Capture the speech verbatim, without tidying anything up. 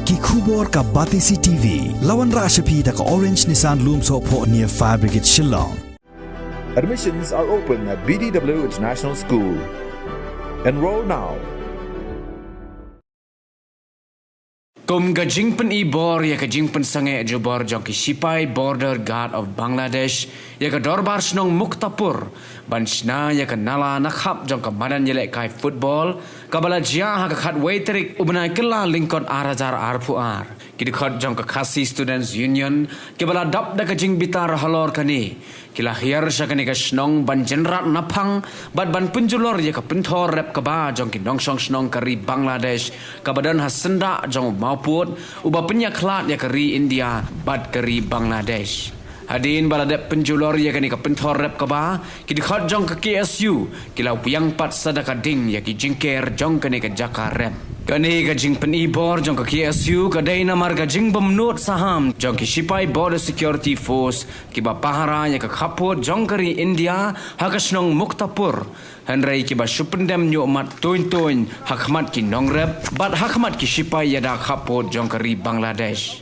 Ki khubor ka Batesi T V. La wanrah sha phi da ka Orange Nissan Lumsohphoh near Fire Brigade Shillong. Admissions are open at B D W International School. Enroll now. Kum ka jingpyni bor ïa ka jingpynsangeh jubor jong ki shipai Border Guard of Bangladesh ïa ka Dorbar Shnong Muktapur ban shna ïa ka nala na khap jong ka madan ïalehkai football kaba la jia ha ka khatwei tarik u bnai Kyllalyngkot ar hajar arphew ar. Ki dkhot jong ka Khasi Students Union kiba la dap da ka jingbitar halor kane ki la hiar sha kane ka shnong ban jynrat naphang bad ban pynjulor ïa ka pynthor rep kaba jong ki nongshong shnong ka ri Bangladesh kaba don ha syndah jong u mawpud uba pynïakhlad ïa ka ri India bad ka ri Bangladesh. Hadien ba la dep pynjulor ïa kane ka pynthor rep kaba, ki dkhot jong ka K S U ki la wiang pat sa da ka ding ïa ki jingker jong kane ka jaka rep. Kane ka jingpyni bor jong ka K S U ka dei namar ka jingbymnud saham jong ki shipai Border Security Force kiba pahara ïa ka khappud jong ka ri India ha ka shnong Muktapur. Hynrei kiba shu pyndem ñiuhmat tuiñ-tuiñ ha khmat ki nongrep bad ha khmat ki shipai ïada khappud jong ka ri Bangladesh.